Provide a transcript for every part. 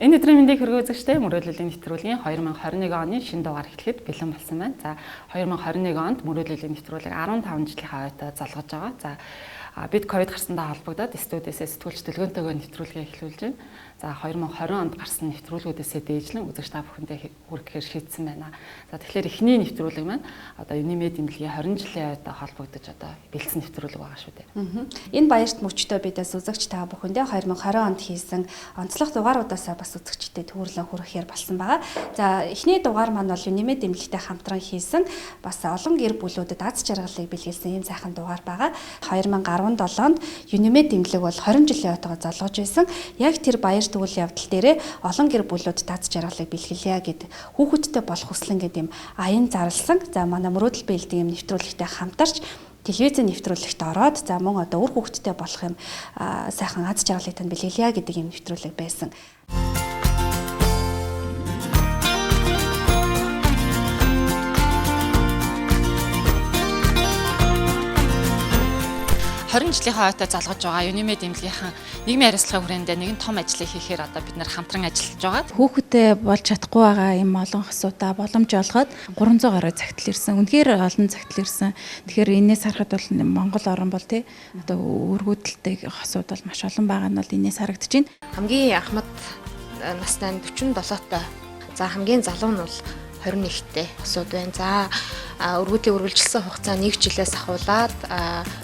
Энэ өдрийн мэндийг хүргэх үзэгчтэй мөрөөдлийн нэвтрүүлгийн 2021 оны шинэ дугаар эхлэхэд бэлэн болсон байна. За 2021 онд мөрөөдлийн нэвтрүүлэг 15 жилийнхаа ойтой залгаж байгаа. За бид ковид гарсантай холбогдоод студиэсээ сэтгүүлч Дэлгөнтэйгөө нэвтрүүлгээ эхлүүлж байна. За 2020 онд гарсан нэвтрүүлгүүдээсээ дээжлэн үзэгч та бүхэндээ хүргэхээр шийдсэн байна. За тэгэхээр эхний нэвтрүүлэг маань одоо Юнимед эмнэлгийн 20 жилийн ойтой холбогдож одоо бэлдсэн нэвтрүүлэг байгаа шүү дээ. Энэ баярт мөчтөө бид бас үзэгч та бүхэндээ 2020 онд хийсэн онцлог дугааруудаасаа бас үзэгчдэд төвөрлөн хүргэхээр болсон байгаа. За эхний дугаар маань бол Юнимед эмнэлэгтэй хамтран хийсэн бас олон гэр бүлүүдэд аз жаргалыг бэлгэлсэн ийм сайхан дугаар байгаа. 2017 онд Юнимед эмнэлэг бол 20 жилийн ойтойгоо золгож байсан. Яг тэр баяр үйл явдал дээрээ олон гэр бүлүүдэд аз жаргалыг бэлгэлье гэд хүүхэдтэй болох хүслэн гэдэг юм аян зарласан. За манай мөрөөдөл бэлдэг юм нэвтрүүлэгтэй хамтарч телевизийн нэвтрүүлэгт ороод за мөн одоо үр хүүхэдтэй болох юм сайхан аз жаргалыг танд бэлгэлье гэдэг юм нэвтрүүлэг байсан. Хорин жилийнхаа ойтой залгаж байгаа Юнимед эмнэлгийнхэн нийгмийн хариуцлагын хүрээнд нэгэн том ажлыг хийхээр одоо бид нар хамтран ажиллаж байгаа. Хүүхэдтэй болж чадахгүй байгаа юм олон хосуудаа боломж олгоод 300 гаруй цагтл ирсэн. Үнэхээр олон цагтл ирсэн. Тэгэхээр энээс харахад бол Монгол орн бол тий одоо өргөдөлтэй хосууд бол маш олон байгаа нь бол энээс харагдаж байна. Хамгийн ахмад настай нь 47-той. За хамгийн залуу нь бол 21-тэй хосууд байна. За өргөдлийн үргэлжилсэн хугацаа 1 жилээс ахуулаад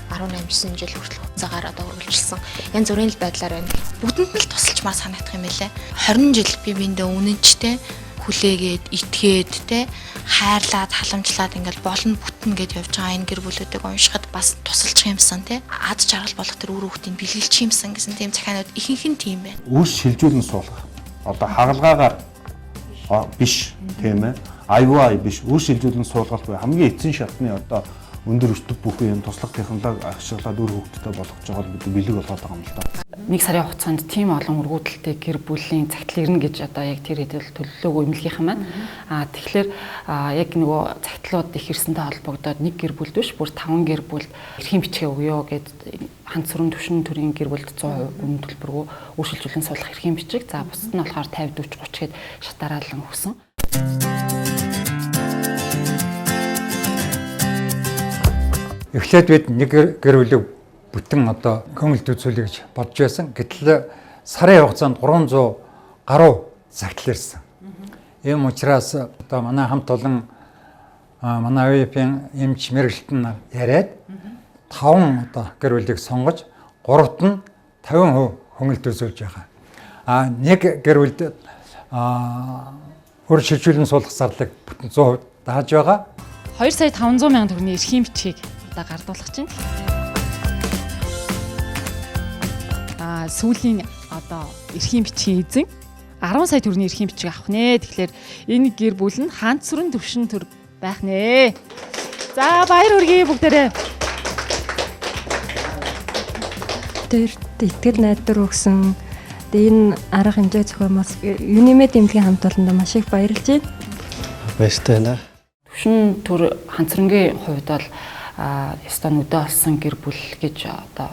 18 9 жил хүртэл хугацаагаар одоо үргэлжилсэн янз бүрийн л байдлаар байна. Бүгдэнд нь л тусалчмаар санагдах юм байлээ. 20 жил би биэндээ үнэнчтэй хүлээгээд, итгээд те хайрлаад, халамжлаад ингээл болно бүтнэ гэд явж байгаа энэ гэр бүлүүдийг уншихад бас тусалчих юмсан те. Ад жаргал болох тэр үр хүүхдийг бэлгэлчих юмсан гэсэн тийм захианууд ихэнх нь тийм байна. Үр шилжүүлэн суулгах. Одоо хагалгаагаар биш тийм ээ. Аюу биш. Үр шилжүүлэн суулгалт буюу хамгийн эцсийн шатны одоо өндөр өртөг бүхий юм туслах технологи ашиглаад үр хөвгттэй болгож байгаа бол бид бэлэг болгоод байгаа юм л да. Нэг сарын хугацаанд тийм олон өргөдөлтэй гэр бүлийн цагтл ирнэ гэж одоо яг тэр хэдэл төлөвлөөгүй эмнэлгийнхэн маань. Тэгэхээр яг нөгөө цагтлууд их ирсэнтэй холбогдоод нэг гэр бүлд биш бүр 5 гэр бүлд эрхийн бичгээ өгөө гэд ханц сүрэн төвшин төрийн гэр бүлд 100% үнэн төлбөргүй үр шилжүүлэн суулгах эрхийн бичиг. За бусад нь болохоор 50 40 30 гэд шатараалан өгсөн. Эхлээд бид нэг гэр бүлийг бүтэн одоо хөнгөлт үзүүлье гэж бодож байсан. Гэтэл сарын хугацаанд 300 гаруй загтал ирсэн. Ийм учраас одоо манай хамт олон манай ОИП-ийн эмч мэргэлтэн яриад 5 одоо гэр бүлийг сонгож 3-т нь 50% хөнгөлт үзүүлж байгаа. А нэг гэр бүлд өр шилжүүлэн суулгах зарлыг бүтэн 100% дааж байгаа. 2 сая 500 мянган төгрөгийн эрхийн бичгийг одоо гардуулах чинь. Сүүлийн одоо эрхийн бичгийн эзэн 10 сая төгрөгийн эрхийн бичиг авах нэ. Тэгэхээр энэ гэр бүл нь хаант сүрэн төвшин төр байх нэ. За баяр хүргэе бүгдээрээ. Тэр итгэл найдвар өгсөн. Тэгээ энэ арга хэмжээ зохиомоос Юнимед эмнэлгийн хамт олондоо маш их баярлж байна. Баяртай байна. Төвшин төр ханцрангийн хувьд бол ёстой нүдэ олсон гэр бүл гэж одоо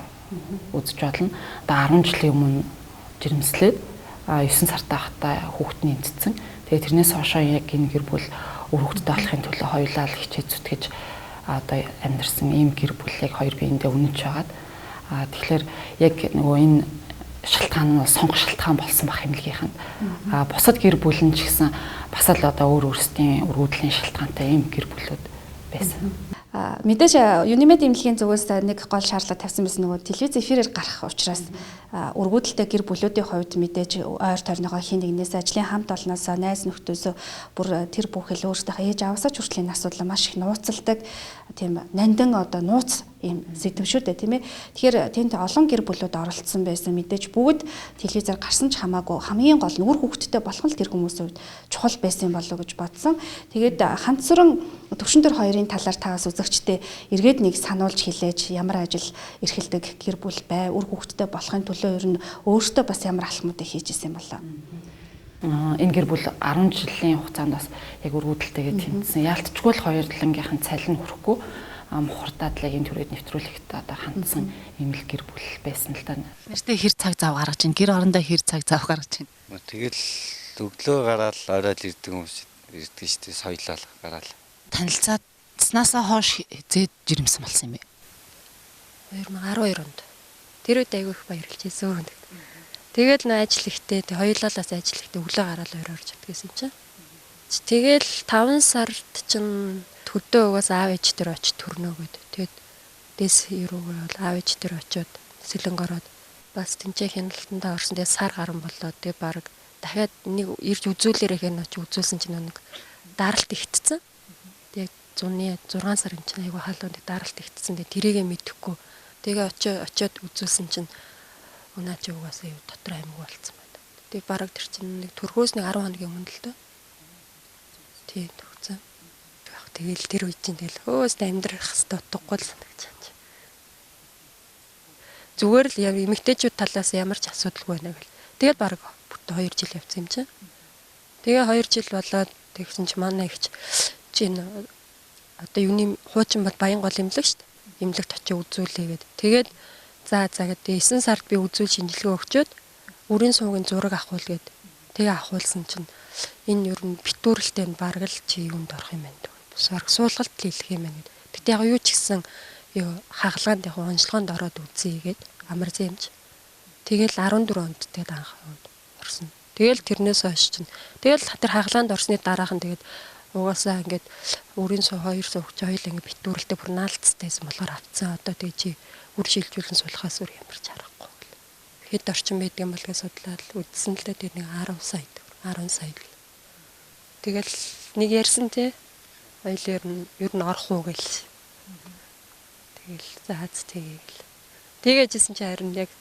үзэж болно. Одоо 10 жилийн өмнө жирэмслээд 9 сартай байхдаа хүүхэд нь эмцсэн. Тэгээ тэрнээс хойшоо яг энэ гэр бүл үр хүүхэдтэй болохын төлөө хоёулаа л хичээж зүтгэж одоо амьдарсан ийм гэр бүлийг хоёр биендээ үнэнч байгаад тэгэхээр яг нөгөө энэ шалтгаан нь бол сонгох шалтгаан болсон байх эмнэлгийнхэнд. Бусад гэр бүл нь ч гэсэн бас л одоо өөр өөрсдийн өргөдлийн шалтгаантай ийм гэр бүлүүд байсан. Мэдээж Юнимед эмнэлгийн зүгээс нэг гол шаардлага тавьсан байсан нөгөө телевиз эфирээр гарах учраас өргөдөлтэй гэр бүлүүдийн хувьд мэдээж ойр тойрныгоо хин нэгнээс ажлын хамт олноосоо найз нөхдөөсөө бүр тэр бүхэл өөрсдийнхээ ээж аваасаа ч хүртэл энэ асуудлаа маш их нууцладаг тийм нандин одоо нууц ийм сэдв шүү дээ тийм ээ. Тэгэхээр тэнд олон гэр бүлүүд оролцсон байсан. Мэдээж бүгд телевизээр гарсан ч хамаагүй хамгийн гол нь үр хүүхэдтэй болох нь тэр хүмүүсийн хувьд чухал байсан болов уу гэж бодсон. Тэгээд ханц сүрэн төвшин төр хоёрын талаар та бас үзэгчтэй эргээд нэг сануулж хэлээч ямар ажил эрхэлдэг гэр бүл бай, үр хүүхэдтэй болохын төлөө ер нь өөртөө бас ямар алхмуудыг хийж исэн болоо. Энэ гэр бүл 10 жилийн хугацаанд бас яг өргөдөлтэйгээ тэмцсэн. Яалтчгүй л хоёрлангийнхан цалин хүрэхгүй. мухардаад л яг энэ төрөд нэвтрүүлэгт одоо хандсан юм л гэр бүл байсан л та. Нэртэй хэр цаг зав гаргаж чинь гэр орондоо хэр цаг зав гаргаж чинь. Тэгэл өглөө гараал орой л ирдэг юм шиг ирдэг шүү дээ, соёлол гараал. Танилцсанаасаа хойш зээд жирэмсэн болсон юм бэ? 2012 онд. Тэр үед айгүй их баярлж ирсэн. Тэгэл нөө ажил ихтэй, тэг хоёулаа бас ажил ихтэй өглөө гараал орой орж чаддагсэн чинь. Тэгэл 5 сард чинь төдөө угаас аав ээж дээр очиж төрнө гэд. Тэгээд дэс рүүгээ бол аав ээж дээр очиод сэлэнг ороод бас тэнцээ хяналтандаа орсон. Тэгээд сар гарan болоод тэг баг дахиад нэг ирж үзүүлээрэ хэн очиж үзүүлсэн чинь нэг даралт ихтцэн. Тэг зуны 6 сарын чинь айгүй халуун тэг даралт ихтцэн. Тэг тэрийгэ мэдэхгүй. Тэгээ очиод үзүүлсэн чинь унаа чи угаасаа юу дотор аймаг болцсон байна. Тэг бараг тэр чинь нэг төрхөөс нэг 10 хоногийн өмнө л дөө. Тий, төрсөн. Тэгэл тэр үед чинь тэгэл хөөс амьдрах хэвээр утгагүй л санагдаж байна. Зүгээр л эмэгтэйчүүд талаас ямар ч асуудалгүй байна гэл. Тэгэл бараг бүтэн 2 жил явсан юм чинь. Тэгээ 2 жил болоод тэгсэн чи манай ихч чи энэ одоо юуны хуучин бол Баян гол эмнэлэг шүү дээ. Эмнэлэгт очиж үзүүлээгээд. Тэгээд за гэдэг 9 сард би үзүүл шинжилгээ өгчөөд үрийн суугийн зураг авахул гээд. Тэгээ авахулсан чинь энэ ер нь битүүрэлтэй бараг л чи юунд орох юм байна. Бараг суулгалт хийх юм байна гэд. Гэтэ яг юу ч гэсэн юу хагалгаанд яг онцлогоонд ороод үзье гээд амар зэмж. Тэгэл 14 онд тэгээд анх орсон. Тэгэл тэрнээс хойш чинь тэгэл тэр хагалгаанд орсны дараахан тэгээд угаасаа ингээд үрийн суу хоёр суугч хоёул ингээд битүүрэлтэй бүр наалцтайсэн болохоор авцсан. Одоо тэгээ чи үр шилжүүлэн суулгахаас өөр ямар ч аргагүй гэл. Хэд орчин байдаг юм бол гэж судлаад үзсэн л дээ тэр нэг 10 сая 10 сая л. Тэгэл нэг ярьсан те хоёул ер нь орох уу гэл. Тэгэл заац тэгээл. Тэгээжсэн чи харин яг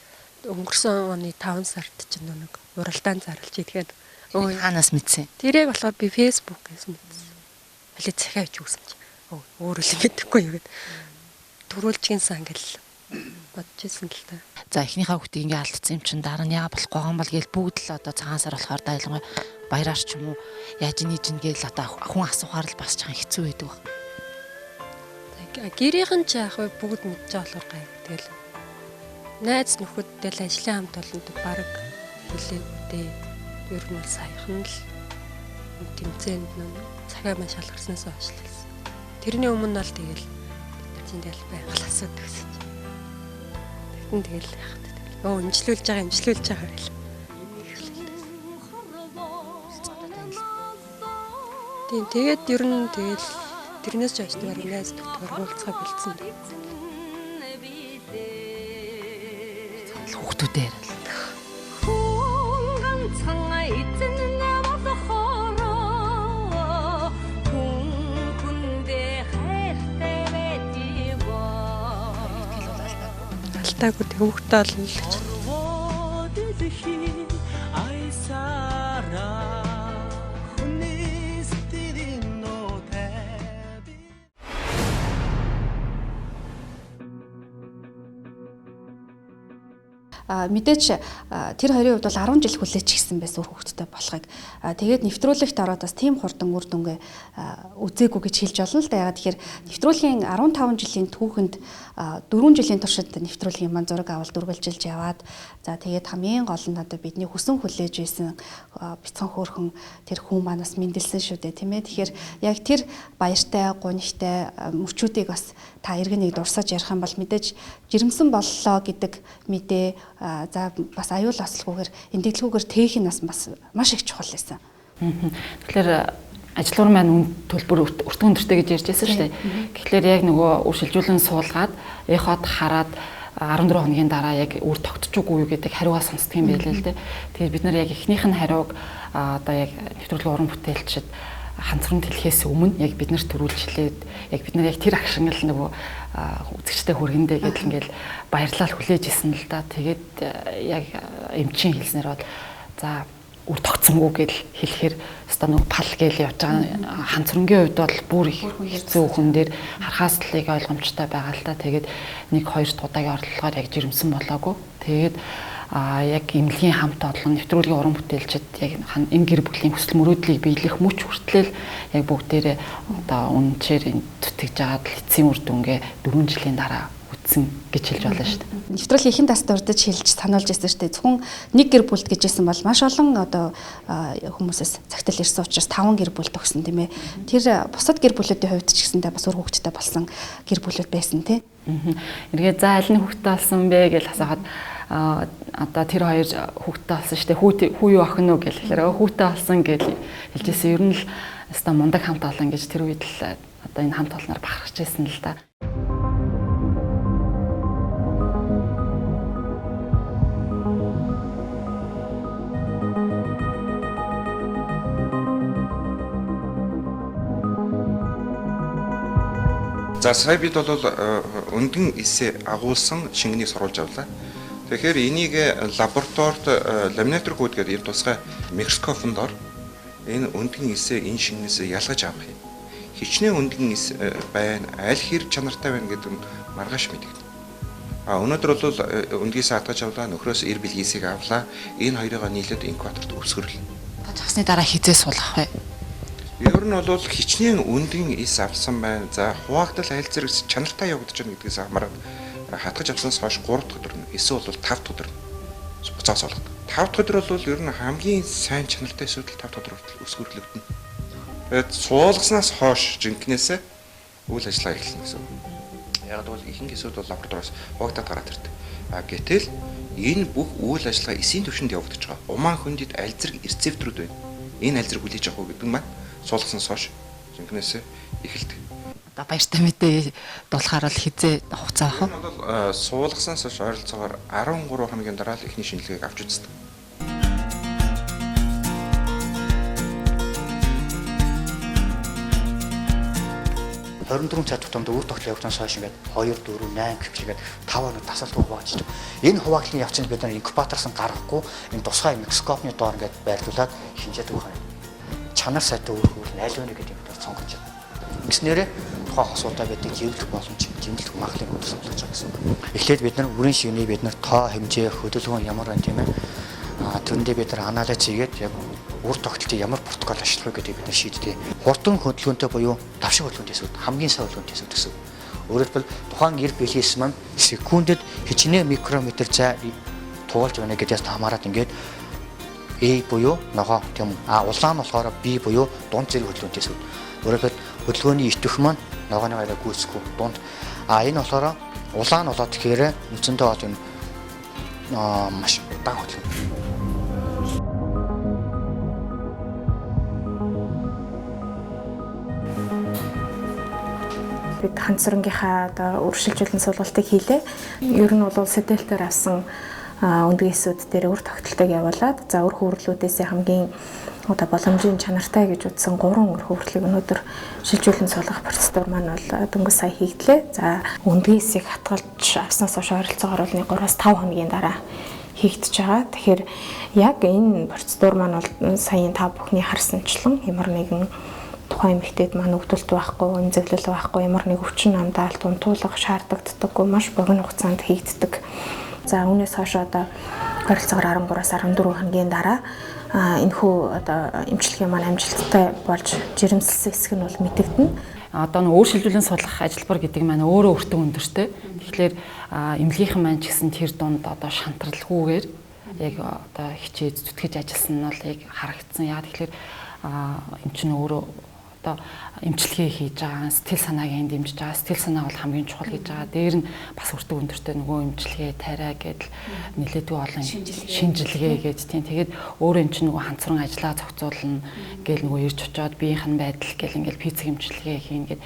өнгөрсөн оны 5 сард чинь нэг уралдаан зарлж идэхэд хаанаас мэдсэн? Тэрийг болохоор би Facebook-ээс мэдсэн. Халий захиа авч өгсөн чи. Өөр л мэдэхгүй юу гэд. Төрүүлжгийн сан гэл бодож исэн л та. За эхнийхээ хүүхдийг ингээ алдсан юм чинь дараа нь яа болохгүй байгаа юм бол гээл бүгд л одоо цагаан сар болохоор дайлангуй баяраар ч юм уу яаж нээж ин гээл одоо хүн асуухаар л бас чахан хэцүү байдаг баг. Гэрийнхэн ч яах вэ бүгд мэдж байгаа болохоор гайв. Тэгэл найз нөхөдтэй л ажлын хамт олонд баг хэлээдээ ер нь саяхан л тэмцээнд нөө захиа маань шалгарснаас хойш л хэлсэн. Тэрний өмнө бол тэгэл бид нар чинь тэгэл байнга л асуудаг гэсэн чинь. Тэгтэн тэгэл яах вэ тэгэл өө имжлүүлж байгаа гэл. Тийм тэгээд ер нь тэгэл тэрнээс ч хойш бараг найз нөхдөөр уулзгаа бэлдсэн. Хүүхдүүдээ яриад. Алдаагүй тэг хүүхдээ олно л гэж. Мэдээж тэр хоёрын хувьд бол 10 жил хүлээч гисэн байсан үр хөвгттэй болохыг. Тэгээд нэвтрүүлэгт ороод бас тийм хурдан үр дүнгээ үзээгүй гэж хэлж болно л да. Ягаад тэгэхээр нэвтрүүлгийн 15 жилийн түүхэнд 4 жилийн туршид нэвтрүүлгийн маань зураг авалт үргэлжилж яваад за тэгээд хамгийн гол нь одоо бидний хүсэн хүлээж байсан бяцхан хөөрхөн тэр хүн манаас мэндэлсэн шүү дээ, тийм ээ. Тэгэхээр яг тэр баяртай, гунигтай мөчүүдийг бас та эргэн нэг дурсаж ярих юм бол мэдээж жирэмсэн боллоо гэдэг мэдээ за бас аюул ослгүйгээр эндэглэгүүгээр тээх нь бас маш их чухал байсан. Тэгэхээр ажиллуур маань үн төлбөр өртгөн өндөртэй гэж ярьж байсан шүү дээ. Тэгэхээр яг нөгөө үр шилжүүлэн суулгаад эхот хараад 14 хоногийн дараа яг үр тогтчихгүй юу гэдэг хариугаа сонсдог юм байлээ л дээ. Тэгээд бид нар яг эхнийх нь хариуг одоо яг нэвтрүүлгийн уран бүтээлчид ханцрын хэлхээс өмнө яг бид нар төрүүлжлээд яг бид нар яг тэр агшин л нөгөө үзэгчтэй хүргэндэ гэдэл ингээл баярлал хүлээж исэн л да. Тэгээд яг эмчийн хэлснээр бол за үр тогтсонгүй гэдэл хэлэхээр өстой нөгөө пал гээл явж байгаа ханцрынгийн хувьд бол бүр их хэцүү хүн дээр харахаас л их ойлгомжтой байгаа л да. Тэгээд нэг хоёр дахь удаагийн оролдлогоор яг жирэмсэн болоогүй. Тэгээд яг эмнэлгийн хамт олон нэвтрүүлгийн уран бүтээлчид яг энэ гэр бүлийн хүсэл мөрөөдлийг биелэх мөч хүртэл яг бүгдээрээ одоо үнэнчээр зүтгэж жагаад л эцсийн үр дүнгээ 4 жилийн дараа үтсэн гэж хэлж болно шүү дээ. Нэвтрүүлгийн ихэн тас дурдж хэлж сануулж ирсэн шүү дээ. Зөвхөн нэг гэр бүлд гэж хэлсэн бол маш олон одоо хүмүүсээс цагтал ирсэн учраас 5 гэр бүлд өгсөн тийм ээ. Тэр бусад гэр бүлүүдийн хувьд ч гэсэндээ бас үр хөвгттэй болсон гэр бүлүүд байсан тийм. Эргээ за аль нь хүүхдтэй болсон бэ гэж асуухад одоо тэр хоёр хүүхдтэй болсон шүү дээ. Хүү юу охин уу гэж хэлэхээр хүүтэй болсон гэж хэлжсэн. Ер нь л өстой мундаг хамт олон гэж тэр үед л одоо энэ хамт олноор бахархаж байсан л да. За сая бид бол өндгөн эсээ агуулсан шингэнийг сурвалж авлаа. Тэгэхээр энийг лабораторид ламинатор код гэдэг ийм тусгай микроскопонд ор энэ өндгөн эсээ энэ шингэнээс ялгаж авах юм. Хичнээн өндгөн эс байна, аль хэр чанартай байна гэдэг нь маргааш мэдэгдэнэ. А өнөөдөр бол өндгийсээ хатгаж авлаа, нөхрөөс эр бэлгийсийг авлаа. Энэ хоёрыгоо нийлээд инкубаторт өвсгөрлөнө. Хатгаж авсны дараа хизээ суулгах вэ? Ер нь бол хичнээн өндгөн эс авсан байна. За хуваагдал аль зэрэг чанартай явагдаж байна гэдгээс хамаарат хатгаж авснаас хойш 3 дахь өдөр нь эсвэл бол 5 дахь өдөр нь буцаа суулгадаг. 5 дахь өдөр бол ер нь хамгийн сайн чанартай эсвэл 5 дахь өдөр хүртэл өсгөрлөгдөнө. Тэгээд суулгаснаас хойш жинкнээсээ үйл ажиллагаа эхэлнэ гэсэн үг. Яг бол ихэнх эсүүд бол лабораториоос хуваагдаад гараад ирдэг. А гэтэл энэ бүх үйл ажиллагаа эсийн түвшинд явагдаж байгаа. Умаан хөндөд аль зэрэг рецепторууд байна. Энэ аль зэрэг хүлээж авах уу гэдэг нь маань суулгаснаас хойш жинкнээсээ эхэлдэг. Одоо баяртай мэдээ дуулахаар бол хизээ хугацаа авах уу? Энэ бол суулгаснаас хойш ойролцоогоор 13 хоногийн дараа л эхний шинжилгээг авч үздэг. 24 цаг тутамд үр тогтол явагдсанаас хойш ингээд 2 4 8 гэх мэт 5 хоног дасгалт хуваагдчих. Энэ хувааглалын явцыг бид нар инкубаторсан гаргахгүй энэ тусгай микроскопны доор ингээд байрлуулад хинжээд өгөх юм. Чанар сайтай үр хөвөл аль вэ гэдэг юм дээр сонгож байна. Ингэснээрээ тухайн хосуудаа бид живлэх боломж, жимлэх магадлалыг өндөр болгож байгаа гэсэн үг. Эхлээд бид нар үрийн шигний бид нар тоо хэмжээ, хөдөлгөөн ямар байна тийм ээ. Тэрэндээ бид нар анализ хийгээд яг үр тогтолтыг ямар протокол ашиглах вэ гэдгийг бид нар шийддэг. Хурдан хөдөлгөөнтэй буюу давшиг хөдөлгөөнтэй эсүүд хамгийн сайн хөдөлгөөнтэй эсүүд гэсэн үг. Өөрөөр хэлбэл тухайн эр бэлгээс маань секундэд хичнээн микрометр зай туулж байна гэдгээс хамаарат ингээд A буюу ногоо тийм а улаан нь болохоор B буюу дунд зэрэг хөдөлгөөнтэй эсүүд. Өөрөөр хэлбэл хөдөлгөөний идэвх маань ногооны гараа гүйцэхгүй дунд а энэ болохоор улаан нь болоод тэгэхээр үндсэндээ бол энэ маш удаан хөдөлгөөн. Бид ханцрангийнхаа одоо өршөлжүүлэн суулгалтыг хийлээ. Ер нь бол сэтэлтээр авсан өндгөн эсүүд дээр үр тогтолтыг явуулаад за үр хөврлүүдээс хамгийн одоо боломжийн чанартай гэж үзсэн 3 үр хөврлийг өнөөдөр шилжүүлэн суулгах процедур маань бол дөнгөж сая хийгдлээ. За өндгөн эсийг хатгалж авснаас хойш ойролцоогоор бол 3-5 хоногийн дараа хийгдэж байгаа. Тэгэхээр яг энэ процедур маань бол саяын та бүхний харсанчлан ямар нэгэн тухайн эмэгтэйд маань өвдөлт байхгүй, эмзэглэл байхгүй, ямар нэг өвчин намдаалт, унтуулга шаардагддаггүй маш богино хугацаанд хийгддэг. За үүнээс хойш одоо ойролцоогоор 13-аас 14 хоногийн дараа энэхүү одоо эмчилгээ маань амжилттай болж жирэмсэлсэн хэсэг нь бол мэдэгдэнэ. Одоо нэг өөрчлөлтийн судлах ажилбар гэдэг маань өөрөө өртөг өндөртэй. Тэгэхээр эмнэлгийнхэн маань ч гэсэн тэр дунд одоо шантралгүйгээр яг одоо хичээж зүтгэж ажилласан нь бол яг харагдсан. Яг тэгэхээр эм чинь өөрөө одоо эмчилгээ хийж байгаа, сэтгэл санааг энэ дэмжиж байгаа. Сэтгэл санаа бол хамгийн чухал гэж байгаа. Дээр нь бас өртөг өндөртэй нөгөө эмчилгээ, тариа гэдэл нэлээдгүй олон шинжилгээ гэж тийм. Тэгээд өөрөө эн чинь нөгөө ханцран ажиллаа зохицуулна гэл нөгөө ирж очиод биеийнх нь байдал гэл ингээл физик эмчилгээ хийн гэд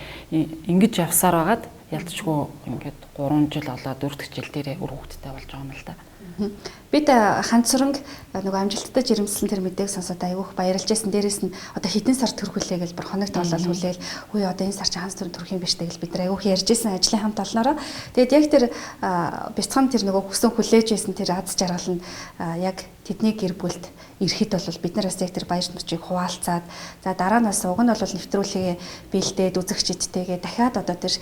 ингэж явсаар байгаад ялцчгүй ингээд 3 жил болоод 4 дахь жил дээрээ үр хөвгттэй болж байгаа юм л да. Бид ханцранг нөгөө амжилттай жирэмслэн тэр мэдээг сонсоод айгүйх баярлж байсан. Дээрээс нь одоо хэдэн сар төрөх үлээ гэж бүр хоног тоолол хүлээл. Хөөе одоо энэ сар чи ханц төрөх юм биш үү гэж бид нар айгүйх ярьж байсан ажлын хамт олноороо. Тэгээд яг тэр бяцхан тэр нөгөө хүсэн хүлээж байсан тэр аз жаргал нь яг тэдний гэр бүлд ирэхэд бол бид нар бас яг тэр баяр мөчийг хуваалцаад за дараа нь бас уг нь бол нэвтрүүлгээ бэлдээд үзэгчидтэйгээ дахиад одоо тэр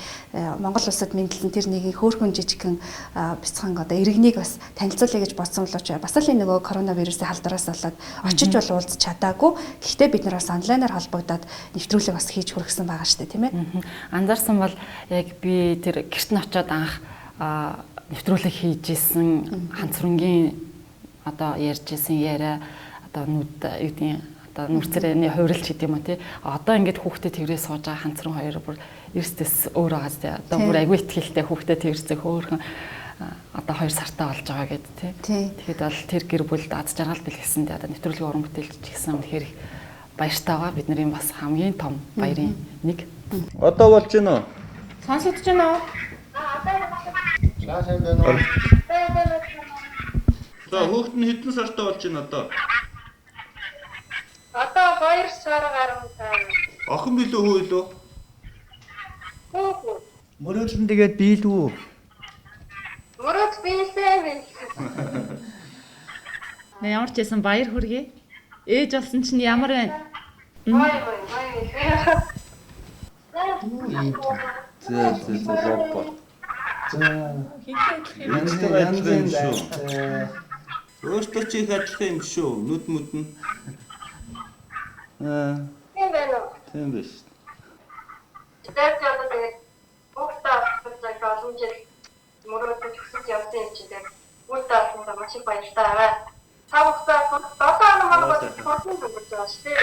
Монгол улсад мэдлэн тэр нэгэн нэгэн хөөрхөн жижигхэн бяцхан одоо иргэнийг бас танилцуулъя гэж бодсон боловч бас л энэ нөгөө коронавирусын халдвараас болоод очиж бол уулзч чадаагүй. Гэхдээ бид нар бас онлайнаар холбогдоод нэвтрүүлэг бас хийж хүргэсэн байгаа шүү дээ, тийм ээ. Анзаарсан бол яг би тэр гэрт нь очиод анх нэвтрүүлэг хийж исэн ханцрынгийн одоо ярьж исэн яриа одоо нүд юу гэдгийг одоо нүрцэрээний хувиралч гэдэг юм уу тий. Одоо ингээд хүүхдээ тэрээ сууж байгаа ханцрын хоёр бүр эрсдэс өөр байгаа зү. Одоо бүр айгүй ихтгэлтэй хүүхдээ тэрцээ хөөхөн одоо 2 сартаа болж байгаа гэд тий. Тэгэхэд бол тэр гэр бүлд аз жаргал бэлгэсэн тий. Одоо нэвтрүүлгийн уран бүтээлч гэсэн үнэхээр их баяртай байгаа. Бидний бас хамгийн том баярын нэг. Одоо болж гинэ үү? Сонсогдож байна уу? За сайн байна уу? За хүүхэд нь хэдэн сартай болж байна одоо? Одоо 2 сар гаруй цаа. Охин билүү хүү илүү? Хүү. Мөрөөдөл нь тэгээд биелүү. Мөрөөдөл биелээ биелээ. Нэ ямар ч байсан баяр хүргэе. Ээж болсон чинь ямар байна? Гоё гоё гоё. Зэ зэ зэ робот. За. Хинтэй адилхан юм шүү. Өөртөө чи их адилхан юм шүү. Нүд мүд нь. Аа. Тийм байна уу? Тийм биш. Тэгээд одоо тэгээд хүүхдээ авах олон жил мөрөөдөж өсөж явсан юм чи тэгээд хүүхдээ авсандаа маш их баяртай байгаа. Та хүүхдээ 7 хоног маань хурдан өнгөрч байгаа шүү дээ.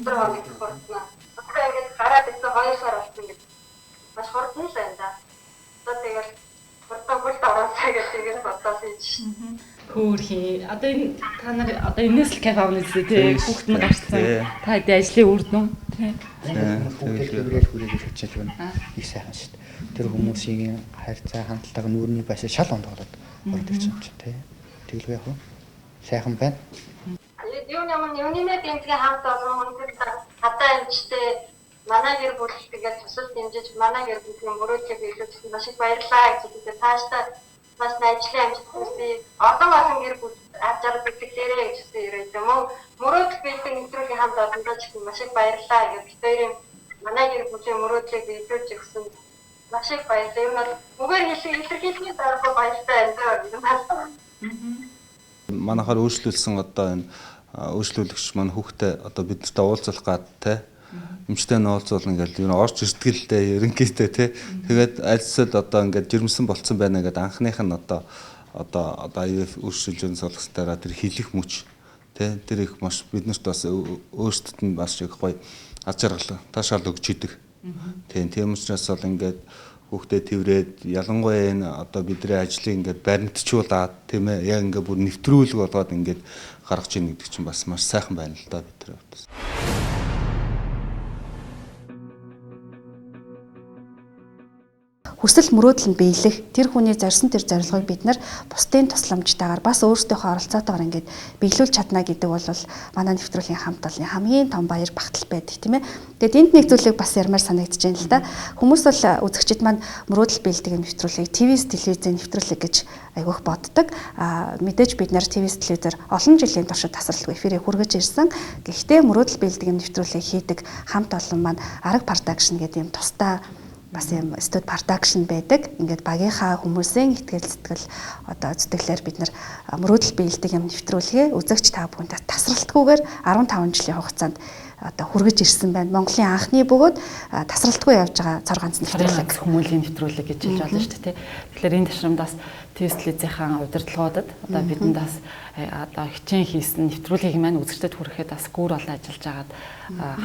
7 хоног хурдан. Одоо ингээд гараад ирсэн 2 сар болсон гэж маш хурдан л байна да. Одоо тэгээд хурдан хөлд ороосаа гэж тэгээд бодоод ийж. Хөөрхий. Одоо энэ та нар одоо энэс л кайф авна зү тий. Хүүхэд нь гарсан. Та хэдий ажлын үр дүн тий. Хүүхэд төврэл хүрээгээ хичээж байна. Их сайхан шүү дээ. Тэр хүмүүсийн хайрцаа хандлага нүүрний байшаа шал ондоолоод ороод ирсэн юм чинь тий. Тэгэлгүй яг уу. Сайхан байна. Юу юм юуны дэмжлэгийн хамт олон үнэхээр хадаа эмчтэй манай гэр бүл тэгээд тусал дэмжиж манай гэр бүлийн мөрөөдлийг биелүүлсэн маш их баярлалаа гэж хэлээ. Цаашдаа бас ажлын амжилт хүсье. Одоо олон гэр бүл аж арга бэлтгэлээрэй гэж хүсье ерөөдөө. Мөн мөрөөдөл биелдэг нэвтрүүлгийн хамт олондоо ч гэсэн маш их баярлалаа гэж бид хоёрын манай гэр бүлийн мөрөөдлийг биелүүлж өгсөн маш их баярлалаа. Ер нь бол үгээр илэрхийлэхийн дарга баяртай байна даа. Манайхаар өөрчлүүлсэн одоо энэ өөрчлүүлэгч маань хүүхдээ одоо биднэртэй уулзах гад те эмчтэй нь уулзуулна ингээл ер нь орж ирдэг л дээ ерөнхийдөө тий. Тэгээд альсэл одоо ингээд жирэмсэн болцсон байна гэдээ анхных нь одоо одоо IVF өөрчилжүүн суулгасараа тэр хилэх мөч тий тэр их маш биднэрт бас өөрсдөд нь бас их гоё аз жаргал таашаал өгч идэг. Тий тийм учраас бол ингээд хүүхдээ тэрврээд ялангуяа энэ одоо бидний ажлыг ингээд баримтчуулаад тийм ээ яг ингээд бүр нэвтрүүлэг болгоод ингээд гаргаж ийн гэдэг чинь бас маш сайхан байна л да бидний хувьд. Хүсэл мөрөөдөл нь биелэх тэр хүний зорьсон тэр зорилгыг бид нар бусдын тусламжтайгаар бас өөрсдийнхөө оролцоотойгоор ингээд биелүүлж чадна гэдэг бол манай нэвтрүүлгийн хамт олонны хамгийн том баяр багтал байдаг тийм ээ. Тэгээд энд нэг зүйлийг бас ярмаар санагдаж байна л да. Хүмүүс бол үзэгчид маань мөрөөдөл биелдэг нэвтрүүлгийг ТВ-с телевизийн нэвтрүүлэг гэж айгүйх боддог. А мэдээж бид нар ТВ-с телевизээр олон жилийн туршид тасралтгүй эфирээ хүргэж ирсэн. Гэхдээ мөрөөдөл биелдэг нэвтрүүлгийг хийдэг хамт олон маань Арга продакшн гэдэг юм тусдаа бас юм студ продакшн байдаг. Ингээд багийнхаа хүмүүсийн ихтгэл сэтгэл одоо зүтгэлээр бид нар мөрөөдөл биелдэг юм нэвтрүүлгээ үзэгч та бүхэнд тасралтгүйгээр 15 жилийн хугацаанд одоо хүргэж ирсэн байна. Монголын анхны бөгөөд тасралтгүй явж байгаа цор ганц нэвтрүүлэг. Хүмүүлийн нэвтрүүлэг гэж хэлж болно шүү дээ. Тэгэхээр энэ ташрамд бас ТВ телевизийн удирдлагуудад одоо бидэнд бас одоо хичээн хийсэн нэвтрүүлгийг маань үзэгчдэд хүрэхэд бас гүр олон ажиллаж байгаад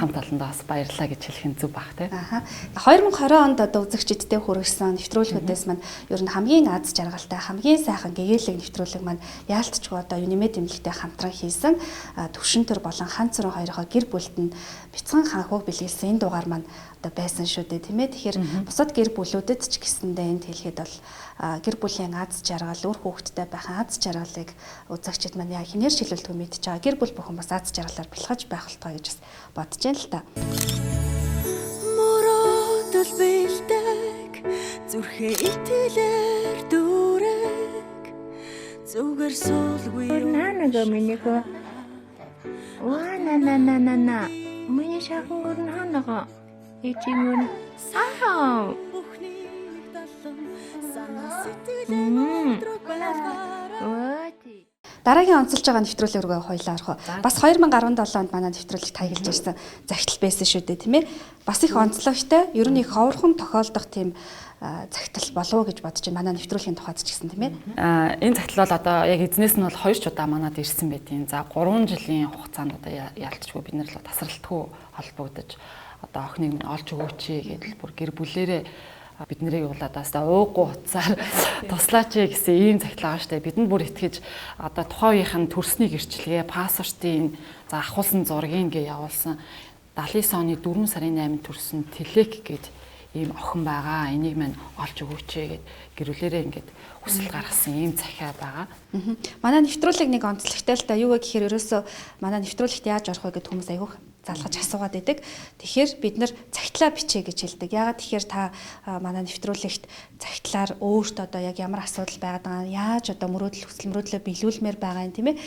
хамт олондоо бас баярлалаа гэж хэлэх нь зөв бах тий. Аха. 2020 онд одоо үзэгчидтэй хүргэсэн нэвтрүүлгүүдээс маань ер нь хамгийн аз жаргалтай, хамгийн сайхан гэгээлэг нэвтрүүлэг маань яалтчгүй одоо Юнимед эмнэлэгтэй хамтран хийсэн Төвшин төр болон Хан цорын хоёроо гэр бүлд нь бяцхан ханхууг бэлгэлсэн энэ дугаар маань одоо байсан шүү дээ тийм ээ. Тэгэхээр бусад гэр бүлүүдэд ч гэсэндээ энд хэлэхэд бол гэр бүлийн аз жаргал, үр хүүхэдтэй байхын аз жаргалыг үзэгчид маань яг хинээр шилүүлдэггүй мэдж байгаа. Гэр бүл бүхэн бас аз жаргалаар бэлхэж байх болтугай гэж бас бодож байна л та. Мөрөөдөл бэлдэг зүрхээ итгэлээр дүүрэг зүгээр суулгүй наанага минийхөө ва на на на на на миний шахан гүрэн хаанага ээжийн гүрэн аа бүхнийг далан Дараагийн онцолж байгаа нэвтрүүлэг рүү хоёлаа орох уу. Бас 2017 онд манай нэвтрүүлэгт хаягдж ирсэн захидал байсан шүү дээ, тийм ээ. Бас их онцлогтой, ер нь их ховорхон тохиолдох тийм захидал болов уу гэж бодож байна. Манай нэвтрүүлгийн тухайд ч гэсэн, тийм ээ. Энэ захидал бол одоо яг эзнээс нь бол 2 ч удаа манад ирсэн байдیں۔ За 3 жилийн хугацаанд одоо ялцчгүй бид нар л тасралтгүй холбогдож одоо охиныг минь олж өгөөч гэдэл бүр гэр бүлэрээ бид нарыг бол одоо өстой ууггүй утсаар туслаач гэсэн ийм захидал байгаа штэ. Бидэнд бүр итгэж одоо тухайн үеийнх нь төрсний гэрчлэгээ, паспортын за ахуулсан зургийг ингээ явуулсан. 79 оны 4 сарын 8-нд төрсөн Телек гэд ийм охин байгаа. Энийг мань олж өгөөч гэд гэрүүлээрээ ингээд хүсэл гаргасан ийм захиа байгаа. Манай нэвтрүүлэг нэг онцлогтой л да. Юу вэ гэхээр ерөөсөө манай нэвтрүүлэгт яаж орох вэ гэд хүмүүс айгүйх залгаж асуугаад байдаг. Тэгэхээр бид нар захидлаа бичээ гэж хэлдэг. Яагаад тэгэхээр та манай нэвтрүүлэгт захидлаар өөрт одоо яг ямар асуудал байгаад байгаа, яаж одоо мөрөөдөл хүсэл мөрөөдлөө биелүүлмээр байгаа юм, тийм ээ.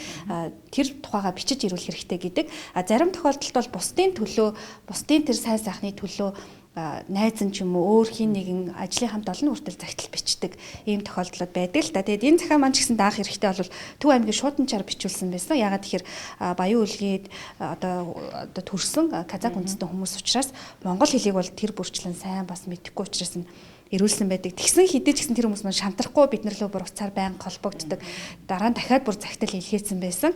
Тэр тухайга бичиж ирүүлэх хэрэгтэй гэдэг. А зарим тохиолдолд бол бусдын төлөө, бусдын тэр сайн сайхны төлөө найз нь ч юм уу өөр хин нэгэн ажлын хамт олон хүртэл захидал бичдэг ийм тохиолдлууд байдаг л да. Тэгээд энэ захиа маань ч гэсэн даах хэрэгтэй бол Төв аймгийн шууданчаар бичүүлсэн байсан. Яагаад тэгэхээр Баян үлгээд одоо төрсэн казак үндэстэн хүмүүс учраас монгол хэлийг бол тэр бүрчлэн сайн бас мэдэхгүй учраас нь ирүүлсэн байдаг. Тэгсэн хэдий ч гэсэн тэр хүмүүс маань шантрахгүй бид нар лөө бүр уцаар байнга холбогддог. Дараа нь дахиад бүр захидал илгээсэн байсан.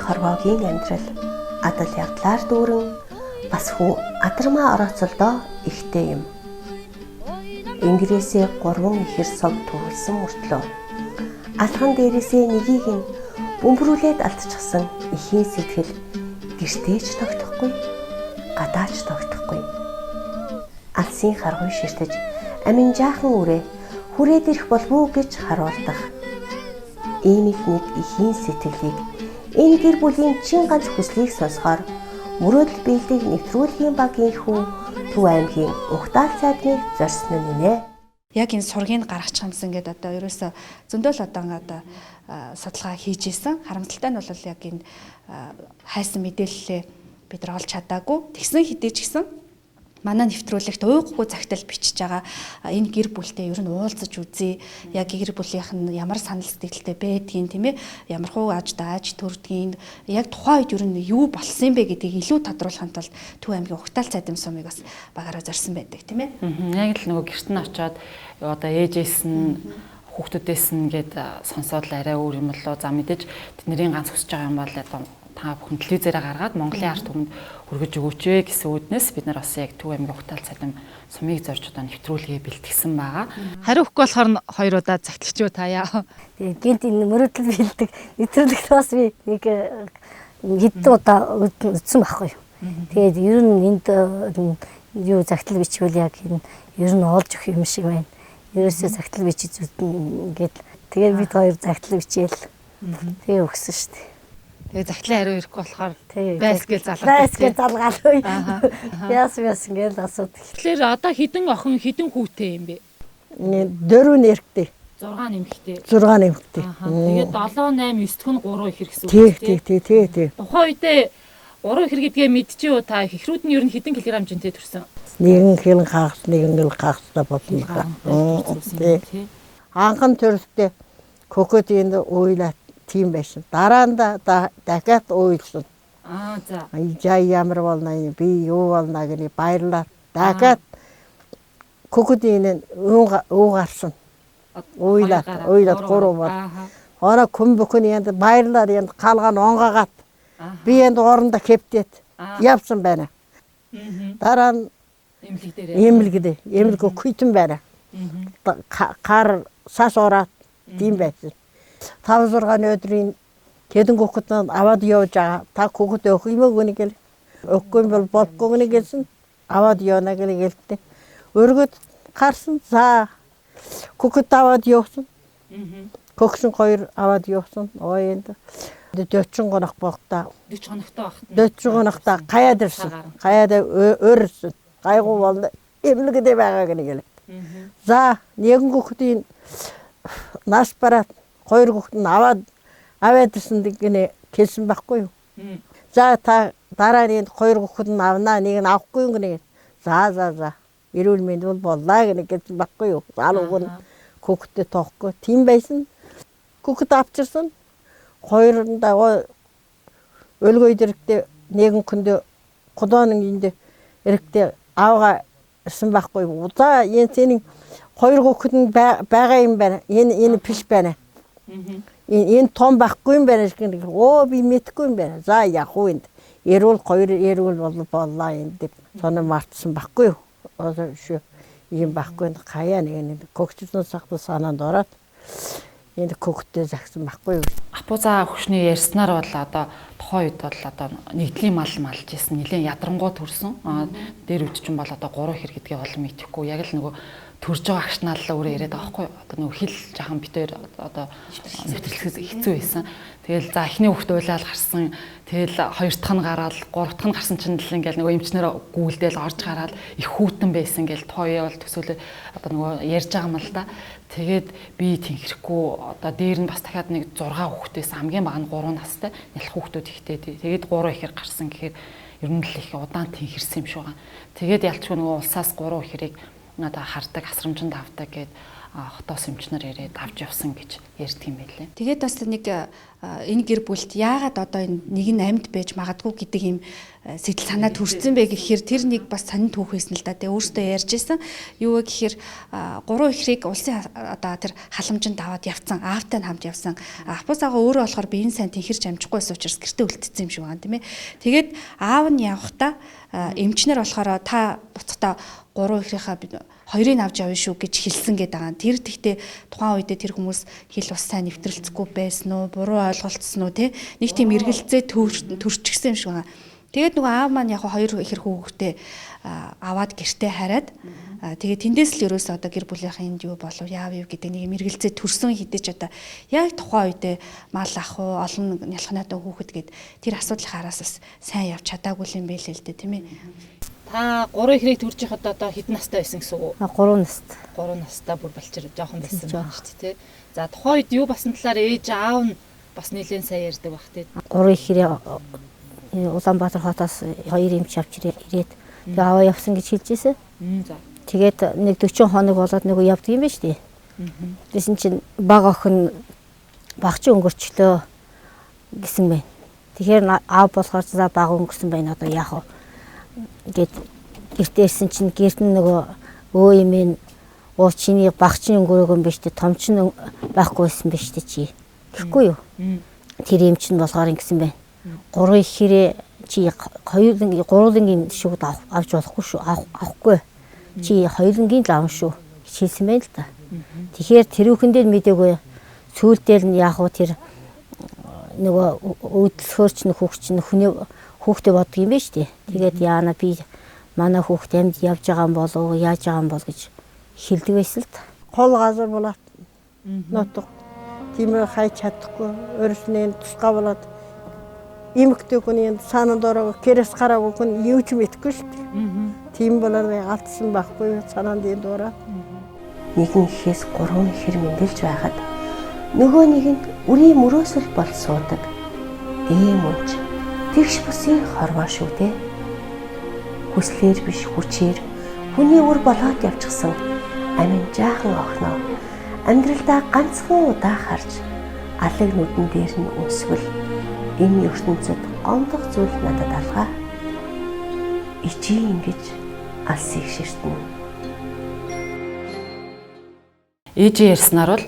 Хорвоогийн амьдрал адал явдлаар дүүрэн бас хүү адармаа орооцолдоо ихтэй юм. Энгэрээсээ 3 ихэр сог төвлөсөн мөртлөө алхан дээрээсээ нэгийг нь бөмбөрүүлээд алдчихсан эхийн сэтгэл гэртээ ч тогтохгүй, гадаа ч тогтохгүй. Алсын харгуй ширтэж амин жаахан үрээ хүрээд ирэх болов уу гэж харуулдах. Ийм их нэг эхийн сэтгэлийг энэ гэр бүлийн чин ганц хүслийг сонсохоор мөрөөдөл биелдэг нэвтрүүлгийн багийн хүү Төв аймгийн Угтаал цайдмыг зорьсон нь нэ. Яг энэ сургийг гаргачих юмсан гэдээ одоо ерөөсө зөндөл одоо ингээд судалгаа хийж исэн. Харамсалтай нь бол яг энэ хайсан мэдээллээ бид нар олж чадаагүй. Тэгсэн хэдий ч гэсэн манай нэвтрүүлэгт ууггүй захидал бичиж байгаа энэ гэр бүлтэй ер нь уулзаж үзье. Яг гэр бүлийнх нь ямар санал сэтгэлтэй байдгийг, тийм ээ, ямар хуу аж дааж төрдгийг, яг тухайн үед ер нь юу болсон юм бэ гэдгийг илүү тодруулахын тулд Төв аймгийн Угтаал цайдам сумыг бас багаараа зорьсон байдаг, тийм ээ. Яг л нөгөө гэрт нь очиод одоо ээжээс нь хүүхдүүдээс нь гээд сонсоод л арай өөр юм болоо. За мэдээж тэдний ганц хүсэж байгаа юм бол одоо та бүхэн телевизээрээ гаргаад Монголын ард түмэнд хүргэж өгөөч ээ гэсэн үүднээс бид нар бас яг Төв аймгийн Угтаал цайдам сумыг зорж одоо нэвтрүүлгээ бэлтгэсэн байгаа. Хариу өгөхгүй болохоор нь хоёр удаа захидалч юу таяа. Тэгээ гинт энэ мөрөөдөл биелдэг нэвтрүүлэгт бас би нэг хэдэн удаа үзсэн байхгүй юу. Тэгээд ер нь энд юу захидал бичвэл яг энэ ер нь олж өгөх юм шиг байна. Ерөөсөө захидал бичиж үзнэ гэд тэгээд бид хоёр захидал бичээл тэгээ өгсөн шүү дээ. Тэгээ захидлын хариу ирэхгүй болохоор байс гээл залгаад. Байс гээл залгаал. Яас яас ингээл асуудаг. Тэгэхээр одоо хэдэн охин хэдэн хүүтэй юм бэ? 4 нэрхтэй. 6 нэмэгтэй. 6 нэмэгтэй. Тэгээд 7 8 9 дэх нь 3 ихэр гэсэн үг тийм. Тий. Тухайн үедээ 3 ихэр гэдгээ мэдчихэв үү та? Ихрүүд нь ер нь хэдэн килограмм жинтэй төрсөн? Нэгэн хэл хагас, нэгэн гэл хагастай болсон байна. Тий. Анхан төрөлтөө кокот энд уйлаа тийм байсан. Дараа нь дахиад уйлсан. Аа за. За ямар болно би юу болно гэний баярлаа. Дахиад кокодын өө гарсан. Уйлаад 3 бол. Ороо күн бүхэн янд баярлаа янд қалған онгоогат. Би янд орондоо хэвтээд явсан байна. Дараа нь эмнэлэг дээр эмнэлэг хүйтэн байна. Қар сас ороод тийм байсан. 5 6 өдрийн хэдэн хүүхэд аваад явж байгаа. Та хүүхэд өгөх юм уу гэнэ гэл. Өгөхгүй бол болохгүй гэнэ гэлсэн. Аваад явна гэнэ гэлтээ. Өргөд гарсан. За хүүхэд аваад явсан. Көгсөн хоёр аваад явсан. Ой энд 40 гонох болтой. 40 хоногтой багт. 40 хоногтой гаяад ирсэн. Гаяад өөрсөн. Гайгүй болно. Эмнэлэгдээ байгаа гэнэ гэл. За нэгэн хүүхдийн нас бараад хоёр хүүхд нь аваад ирсэн гинэ хэлсэн байхгүй юу. За та дараа нь хоёр хүүхэд нь авнаа, нэг нь авахгүй юм гинэ. За за за. Эрүүл мэнд бол боллаа гинэ гэсэн байхгүй юу. Зал уг нь хүүхдтэй тоохгүй. Тийм байсан. Хүүхэд авчирсан. Хоёрондоо өлгөө дэрэгтэй нэгэн хүндээ кудоонын энд эрэгтэй аавга ирсэн байхгүй юу. За энэ сенин хоёр хүүхэд нь байгаа юм байна. Энэ биш байна. Энэ том байхгүй юм байна гэх. Оо би мэдэхгүй юм байна. За яг уу энд эрүүл хоёр эрүүл боллоо энд соно мартсан байхгүй юу. Одоо шүү ийм байхгүй хаяа нэг нэг көгчсөн сахта санаанд ороод энд көгтөө загсан байхгүй юу. Апуза хөвшний ярьснаар бол одоо тухайн үед бол одоо нэгдлийн мал малж исэн, нэлээд ядрангуй төрсөн. Дээр үед чинь бол одоо 3 хэр гэдгийг олон мэдэхгүй. Яг л нөгөө төрж байгаа агшнаал өөрөө яриад байгаа байхгүй юу. Одоо нөгөө хэл жахан битээр одоо нэвтрэлэхээс хэцүү байсан. Тэгэл за эхний хүүхд уйлал гарсан. Тэгэл хоёр дахь нь гараад, гурав дахь нь гарсан чинь л ингээл нөгөө эмчнэр гүйлдэл орж гараад их хүүтэн байсан гэл тухайн үе бол төсөөлөө одоо нөгөө ярьж байгаа юм л да. Тэгээд би тэнхрэхгүй одоо дээр нь бас дахиад нэг 6 хүүхдээс хамгийн бага нь 3 настай нялх хүүхдүүд ихтэй. Тэгээд 3 ихээр гарсан гэхээр ер нь л их удаан тэнхэрсэн юм шиг байгаа. Тэгээд ялчгүй нөгөө улсаас 3 ихэрийг одоо хардаг, асрамжинд авдаг гэд хотоос эмчнэр ирээд авч явсан гэж ярьдаг юм байлээ. Тэгээд бас нэг энэ гэр бүлд яагаад одоо энэ нэг нь амьд байж магадгүй гэдэг юм сэтгэл санаа төрсөн бэ гэхээр тэр нэг бас сонин түүх байсан л да. Тэгээ өөртөө ярьж исэн. Юу вэ гэхээр гурван ихрийг улсын одоо тэр халамжинд аваад явцсан, аавтай нь хамт явсан. Апусаага өөрөө болохоор биеийн сайн тэнхэрч амжихгүй байсан учраас гэртээ үлдсэн юм шиг байна, тийм ээ. Тэгээд аав нь явахдаа эмчнэр болохоор та буцахтаа гурван ихрийнхаа хоёрыг авч явна шүү гэж хэлсэн гэдэг байгаа. Тэр тэгтээ тухайн үедээ тэр хүмүүс хэл бас сайн нэвтрэлцэхгүй байсан уу, буруу ойлголцсон уу, тэ нэг тийм эргэлзээ төрчихсөн юм шиг байгаа. Тэгээд нөгөө аав маань яг хоёр ихэр хүүхдээ аваад гэртээ хараад тэгээд тэндээс л ерөөсөө одоо гэр бүлийнхэн энд юу болов яав юу гэдэг нэг юм эргэлзээ төрсөн хэдий ч одоо яг тухайн үедээ мал ах уу олон нялхнаатай хүүхэд гээд тэр асуудлын хараас бас сайн явж чадаагүй юм байл л дээ, тийм ээ. Та 3 ихрийг төрж байхад одоо хэдэн настай байсан гэсэн үг үү? 3 настай. 3 настай бүр балчир жоохон байсан байна шүү дээ, тий. За тухайн үед юу басан талаар ээж аав нь бас нэлээд сайн ярьдаг бах, тий. 3 ихрээ Улаанбаатар хотоос хоёр эмч авч ирээд тэгээ аваа явсан гэж хэлж ирсэн. За. Тэгээд нэг 40 хоног болоод нөгөө явдаг юм байна шүү дээ. Тэгсэн чинь баг охин багч өнгөрчлөө гэсэн байна. Тэгэхээр аав болохоор за баг өнгөрсөн байна одоо яах вэ гэд гэртээ ирсэн чинь гэрт нь нөгөө өө юм ин оо чиний багч өнгөрөөгөн юм биш үү, томч нь байхгүй байсан биш үү чи гэхгүй юу. Тэр юм чинь болохоор ингэсэн байна. Гурван ихэрээ чи хоёулангийн гурвангийн шүгд авч болохгүй шүү, авахгүй. Чи хоёулангийн л авна шүү гэж хэлсэн байна л да. Тэгэхээр тэрүүхэн дээр мдэггүй сүүлдэл нь яг уу тэр нөгөө өөдлөхөр чинь хүүхд чинь хүний хүүхдээ боддог юм байна шүү дээ. Тэгээд яана би манай хүүхд амьд явж байгаа юм болов яаж байгаа юм бол гэж хэлдэг байсан л да. Хол газар болоод нотог тийм хайж чадахгүй өөрснөө тусгай болоод эмэгтэй хүний санаанд ороогүй гэрээс гараагүй хүн юу ч мэдэхгүй шүү дээ. Тийм болоод алдсан байхгүй санаанд энд ороо. Нэгэн ихээс гурван ихэр мэндэлж байхад нөгөө нэг нь үрийн мөрөөсөл бол суудаг. Ийм үнч тэгш бусын хорвоо шүү дээ. Хүслээр биш хүчээр хүний үр болоод явчихсан амин жаахан охиноо амьдралдаа ганцхан удаа харж алаг нүдэн дээр нь үнсвэл энэ ертөнцид гомдох зүйл надад алгаа. Ичи ингэж алсыг ширтэнэ. Ээжээ ярьснаар бол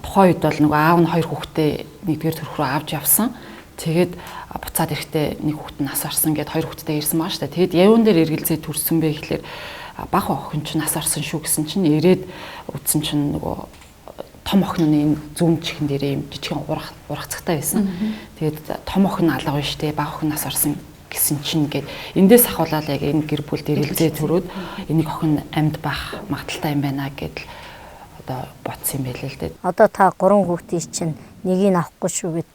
тухайн үед бол нөгөө аав нь хоёр хүүхдээ нэгдүгээр төрх рүү авч явсан. Тэгээд буцаад ирэхдээ нэг хүүхэд нь нас орсон гэд хоёр хүүхэдтэй ирсэн байгаа шүү дээ. Тэгээд юун дээр эргэлзээ төрсөн бэ гэхлээр бага охин чинь нас орсон шүү гэсэн чинь ирээд үтсэн чинь нөгөө том охин нь энэ зүүн чихэн дээрээ юм жижигхэн ургацтай байсан. Тэгээд том охин алга байна шүү дээ, бага охин нас орсон гэсэн чинь гээд эндээс ахуулаад яг энэ гэр бүл дэрэлзээ төрөөд энийг охин амьд байх магадaltaй юм байна гэдэл одоо бодсон юм байлээ л дээ. Одоо та гурван хүүхдийн чинь нэгийг авахгүй шүү гэд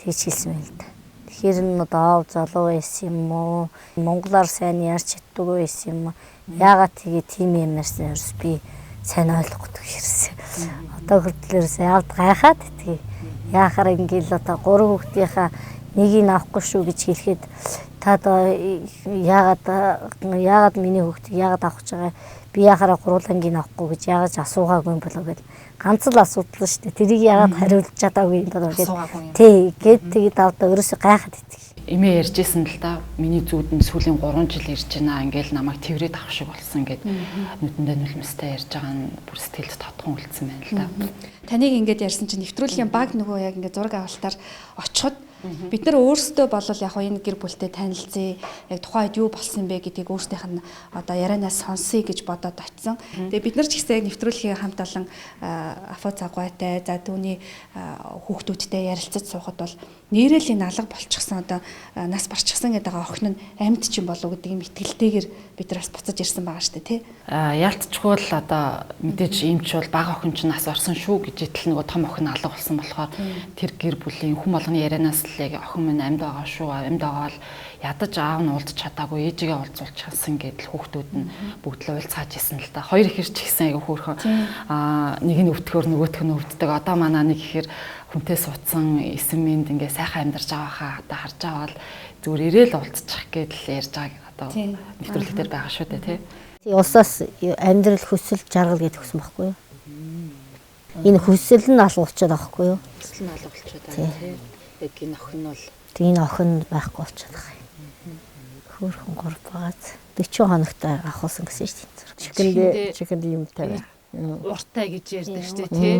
тэгж хэлсэн байл л да. Тэгэхээр нь одоо аав залуу байсан юм уу? Монголоор сайн ярьж чаддаггүй байсан юм уу? Яагаад тэгээ тийм юм ярьсан ерөөс би сайн ойлгохгүй хэрсэн. Одоо хүртэл ерөөс аавд гайхаад тэгээ яахаар ингээл одоо 3 хүүхдийнхаа нэгийг авахгүй шүү гэж хэлэхэд та одоо яагаад миний хүүхдийг яагаад авах гэж байгаа, би яхаараа гурлангийг авахгүй гэж яагаад асуугаагүй юм болоо гэд ганц л асуудал шүү дээ. Тэрийг яагаад хариулж чадаагүй юм болоо гэд тий гэд тэгээд авдаа ерөөсөө гайхаад итгэв. Эмээ ярьжсэн л да. Миний зүүд нь сүүлийн 3 жил ирж байна. Ингээл намайг тэрвэрэд авах шиг болсон гэд нүдэндээ нулимстай ярьж байгаа нь бүр сэтгэлд тодхон үлдсэн байна л да. Таныг ингээд ярьсан чинь нэвтрүүлгийн баг нөгөө яг ингээд зураг авалтаар очиход бид нар өөрсдөө болол яг энэ гэр бүлтэй танилцъя, яг тухайн үед юу болсон бэ гэдгийг өөрсдийнх нь одоо ярианаас сонсъё гэж бодоод очсон. Тэгээ бид нар ч гэсэн нэвтрүүлгийн хамт олон Афо Цагвайтай, за түүний хүүхдүүдтэй ярилцаж суухад бол нэрэл энэ алга болчихсон, одоо нас барчихсан гэдэг охин нь амьд ч юм болов уу гэдэг юм итгэлтэйгээр бид нар бас буцаж ирсэн байгаа шүү дээ, тий. Яалтчгүй л одоо мэдээж эмч бол бага охин чинь нас орсон шүү гэж итэл нөгөө том охин алга болсон болохоор тэр гэр бүлийн хүн болгоны ярианаас л яг охин минь амьд байгаа шүү, амьд байгаа л ядаж аав нь уулзч чадаагүй, ээжигээ уулзуулчихсан гэдэл хүүхдүүд нь бүгд л уйлцгааж исэн л да. Хоёр ихэр ч ихсэн айгүй хөөрхөн. Нэг нь өвдөхөөр нөгөөх нь өвддөг. Одоо манай нэг ихэр хүнтэй суудсан эсэн минд ингээ сайхан амьдарч байгаа хаа одоо харж байгаа бол зүгээр ирээл уулзчих гэдэл ярьж байгааг одоо нэвтрүүлэг дээр байгаа шүү дээ, тий. Улсаас амьдрал хүсэл жаргал гэдэг өгсөн байхгүй юу? Энэ хүсэл нь алга болчиход байгаа байхгүй юу? Хүсэл нь алга болчиход байгаа, тий. Яг энэ охин нь бол энэ охин байхгүй болчиход байгаа юм. Хөөрхөн 3 багаз 40 хоногт авахулсан гэсэн шүү дээ. Чихэнд юмтай байх. Уртай гэж ярьдаг шүү дээ, тий.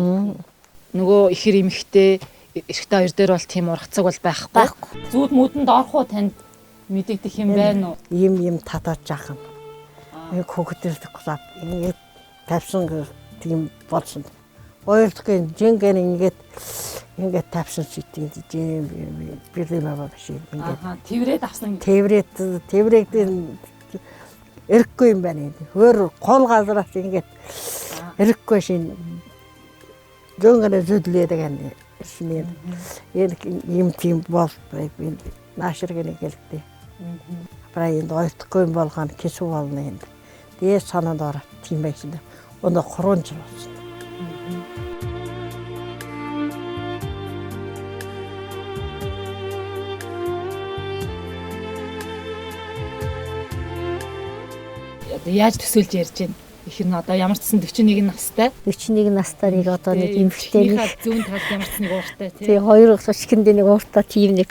Нөгөө ихэр эмэгтэй эрэгтэй хоёр дээр бол тийм ургацаг бол байхгүй. Зүуд мүдэнд орох уу танд мэдэгдэх юм байна уу? Ийм татаад жаахан. Нэг хүүхдэрт клуб ингээд тавьсан тийм болсон. Ойлгохгүй жингэн ингээд ингээд тавьсан шитийн жим бэлэм биш ингээд. Тэрврээд авсан. Тэрврээд эрэхгүй юм байна. Хөөр гол газраас ингээд эрэхгүй шин зөнгөнө зүдлээд байгаа юм. Энэ юм тийм бол би нааширгэн гэлтэй. Апраа энд ойлгохгүй юм болгоно кисүү болно энд. Тэгээ санаанд ороод тийм байсан. Өнөө 3 жил болсон. Яаж төсөөлж ярьж байна? Их нь одоо ямар ч сан 41 настай. 41 настай нэг одоо нэг эмэгтэй нэг зүүн талд ямар ч нэг ууртай тий. Тий, хоёр чихэндээ нэг ууртай тийм нэг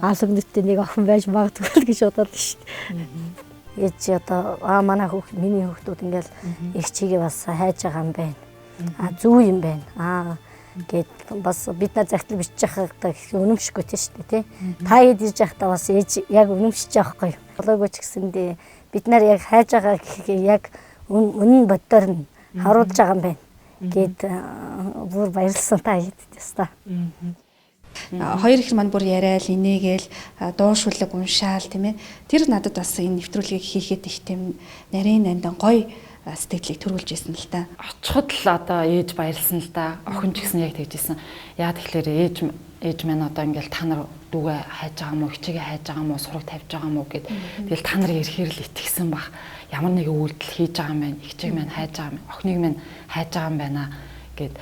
алга нүдтэй нэг охин байж магадгүй гэж бодоод шүү дээ. Ээж одоо манай хүүхд, миний хүүхдүүд ингээл их чигээ бас хайж байгаа юм байна. Зүв юм байна. Гэт бас бид нар загтал бичиж байхдаа их үнэмшихгүй тий шүү дээ тий. Та хэд ирж байхдаа бас ээж яг үнэмшиж байгаа байхгүй юу? Болоогүй ч гэсэндээ бид нар яг хайж байгаа гэхээ яг үнэн боддоор нь харуулж байгаа юм байна. Гэт бүр баярлсан та хэд теста. Хоёр их маань бүр яриад инээгээл дуу шүлэг уншаал тийм ээ. Тэр надад бас энэ нэвтрүүлгийг хийхэд их тийм нарийн нандан гоё сэтгэлийг төрүүлж ирсэн л та. Очиход л одоо ээж баярлсан л да. Охин ч гэсэн яг тэгжсэн. Яа тэгэхээр ээж маань одоо ингээл та нар дүүгээ хайж байгаа мó, хичээгээ хайж байгаа мó, сураг тавьж байгаа мó гэд. Тэгэл та нар ирэхээр л итгэсэн бах. Ямар нэгэн үйлдэл хийж байгаа юм байна. Хичээг маань хайж байгаа юм. Охиныг маань хайж байгаа юм байна гэд.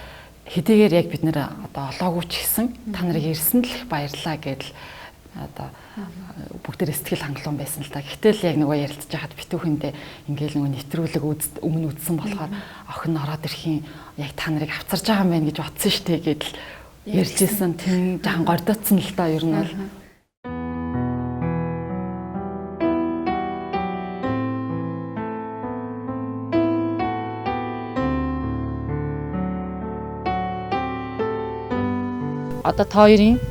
Хэдийгээр яг бид нэр одоо олоогүй ч гэсэн та нарыг ирсэн л их баярлаа гэдэл одоо бүгдээр сэтгэл хангалуун байсан л та. Гэтэл яг нөгөө ярилцж байхад битүүхэндээ ингээл нөгөө нэвтрүүлэг өмнө үзсэн болохоор охин ороод ирэхийн яг та нарыг авцарж байгаа юм байна гэж бодсон штэ гэдэл ярьж исэн. Тийм жаахан гордоцсон л та ер нь бол. Одоо та хоёрын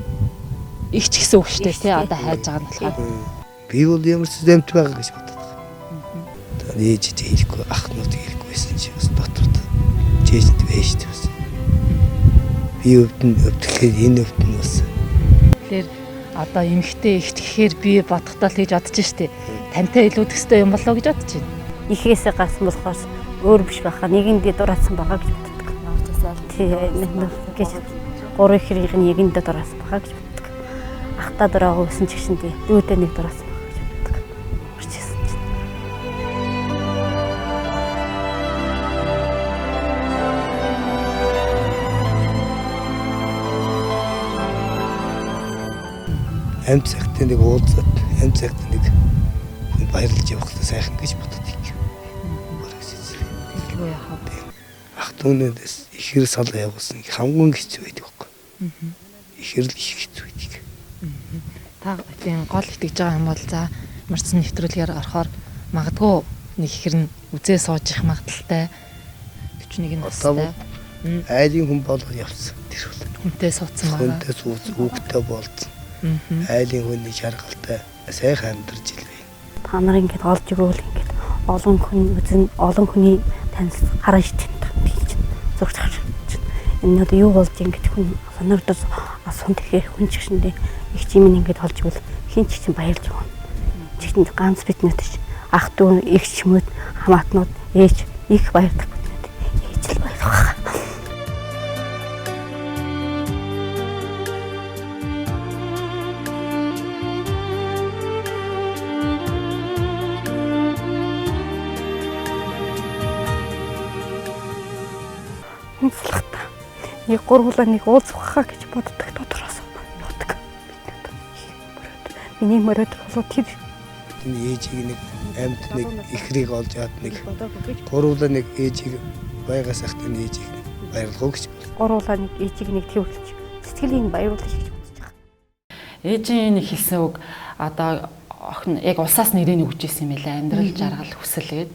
их ч гэсэн үг шүү дээ тий одоо хайж байгаа нь болохоор би бол ямар ч зэмт байгаа гэж боддог. Ээж хэлэхгүй ах нут хэлэхгүй байсан чи бас дотор чэйжэнд байж шүү дээ. Би өвдөн өвдөхээр энэ өвдөн бас. Тэгэхээр одоо эмэгтэй их гэхээр би бодохдоо л хийж бодож штэ. Тантай илүү төстэй юм болоо гэж бодож байна. Ихээсээ гарсан болохоор өөр биш байхаа нэгэндээ дураасан байгаа гэж боддог. Тий гэж гурван хэрэг нэгэндээ дураасан байгаа гэж боддог. Ахтаа дураагүй гэсэн ч гэсэн тий дүүдээ нэг дураасан байх гэж боддог. Орч ирсэн чинь. Амьд цагтаа нэг уулзаад, амьд цагтаа нэг хүн баярлж явах л сайхан гэж боддог. Тэгэлгүй яах вэ? Ах дүүнээс ихэр сал явуулсан хамгийн хэцүү байдаг байхгүй. Ихэр л их хэцүү байдаг. Та тийм гол итгэж байгаа юм бол за марцсан нэвтрүүлгээр орохоор магадгүй нэг ихэр нь үзээ сууж их магадaltaй 41 настай. Айлын хүн болоо явсан тэр бол. Хүнтэй суудсан байгаа. Хүнтэй сууц хүүхдтэй болцсон. Айлын хүний жаргалтай сайхан амьдарч илээ. Та нар ингээд олж өгөөл ингээд олон хүн үзэн олон хүний таньс гараа ш чинь зурч чинь энэ одоо юу болж ингээд хүн сонирдож асуун тэгэхээр хүн ч гэсэндээ их чимэн ингээд олж өгвөл хин ч гэсэн баярлж байгаа. Чигтэн ганц биднүүд ч ах дүү их чимүүд хамаатнууд ээж их баярдаг биднүүд ээж л баярлах. Онцлогтой. Нэг гурвуулаа нэг уулзах хаа гэж боддог дотроос боддог. Миний мөрөөдөл болоо тэр Энэ ээжийг нэг амьд нэг ихрийг олж аваад нэг гурвуулаа нэг ээжийг байгаас ахт энэ ээжийг баярлах гэж гурвуулаа нэг ээжийг нэг тэрвэрлж сэтгэлийн баяруулах гэж бодож байгаа. Ээжийн нэг хэлсэн үг одоо охин яг улсаас нэрийг өгч ирсэн юм байлаа. Амьдрал жаргал хүсэл гээд.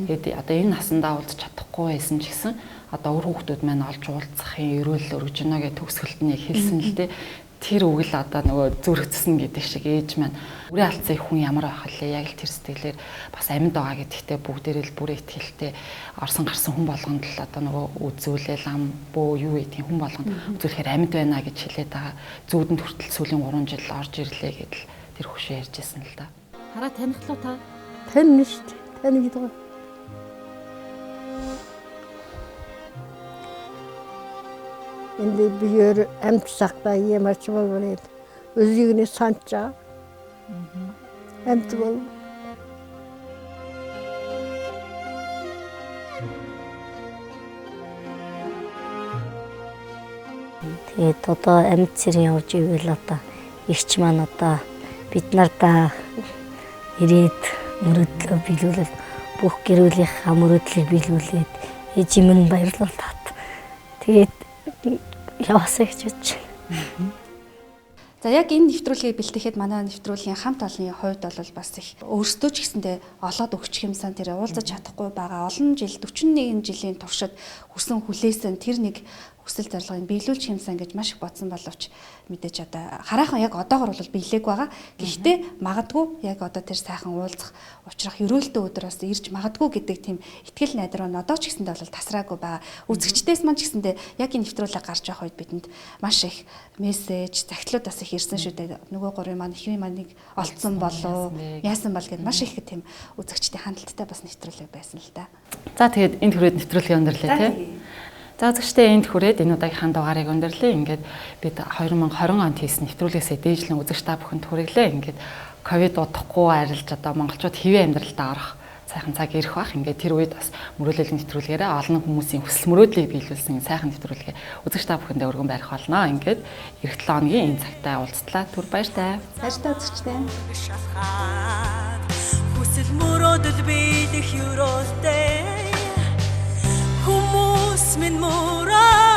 Тэгээд одоо энэ насандаа уулзах чадахгүй байсан ч гэсэн одоо үр хүүхдүүд маань олж уулзахын ерөөл өргөж гинэ гэж төгсгөлт нь яг хэлсэн л дээ. Тэр үг л одоо нөгөө зүрхцсэн гэдэг шиг ээж маань үрээ алдсан их хүн ямар байх вэ? Яг л тэр сэтгэлээр бас амьд байгаа гэдэгтээ бүгдээрээ л бүрээ итгэлтэй орсон гарсан хүн болгонд л одоо нөгөө үзүүлээл ам бөө юу гэдгийг хүн болгонд үзүүлэхээр амьд байна гэж хэлээд байгаа. Зүүдэнд хүртэл сүүлийн 3 жил орж ирлээ гэдэл тэр хөшөө ярьж ирсэн л да. Хараа танихлуу та? Танина шүү дээ. Тань гэдэг байна. Энд би өөр амьд цагтаа ямарч болвол өзүгний санчаа. Амьд бол. Тэгээд одоо амьд цэрэн явж ивэл одоо эгч маань одоо бид нартаа ирээд мөрөөдлөө биелүүлэл бүх гэр бүлийнхаа мөрөөдлийг биелүүлээд ээж минь баярлалаа. Тэгээд яваасаа гэж бодож байна. За яг энэ нэвтрүүлгийг бэлтгэхэд манай нэвтрүүлгийн хамт олонны хувьд бол бас их өөрсдөө ч гэсэндээ олоод өгчих юмсан тэр уулзаж чадахгүй байгаа олон жил 41 жилийн туршид хүсэн хүлээсэн тэр нэг хүсэл зорилгыг биелүүлчих юмсан гэж маш их бодсон боловч мэдээж одоо хараахан яг одоогор бол биелээгүй байгаа. Гэхдээ магадгүй яг одоо тэр сайхан уулзах учрах ерөөлтөө өдөр бас ирж магадгүй гэдэг тийм итгэл найдвар нь одоо ч гэсэндээ бол тасраагүй байгаа. Үзэгчдээс маань ч гэсэндээ яг энэ нэвтрүүлэг гарч явах үед бидэнд маш их мессеж, захидлууд бас их ирсэн шүү дээ. Нөгөө гурвын маань ихний маань нэг олдсон болов яасан бол гэд маш их тийм үзэгчдийн хандалттай бас нэвтрүүлэг байсан л да. За тэгээд энэ хүрээд нэвтрүүлгийн өндөрлөө тий. За үзэгчдээ энд хүрээд энэ удаагийнхаа дугаарыг өндөрлөө. Ингээд бид 2020 онд хийсэн нэвтрүүлгээсээ дээжлэн үзэгч та бүхэнд хүргэлээ. Ингээд ковид удахгүй арилж одоо монголчууд хэвээ амьдралдаа орох сайхан цаг ирэх бах. Ингээд тэр үед бас мөрөөдлийн нэвтрүүлгээрээ олон хүмүүсийн хүсэл мөрөөдлийг биелүүлсэн сайхан нэвтрүүлгээ үзэгч та бүхэндээ өргөн барих болно. Ингээд эх 7 хоногийн энэ цагтаа уулзтлаа. Түр баяртай. Баяртай үзэгчдээ. Хүсэл мөрөөдөл биелэх ерөөлтэй хүмүүс минь мөрөөдөлтэй.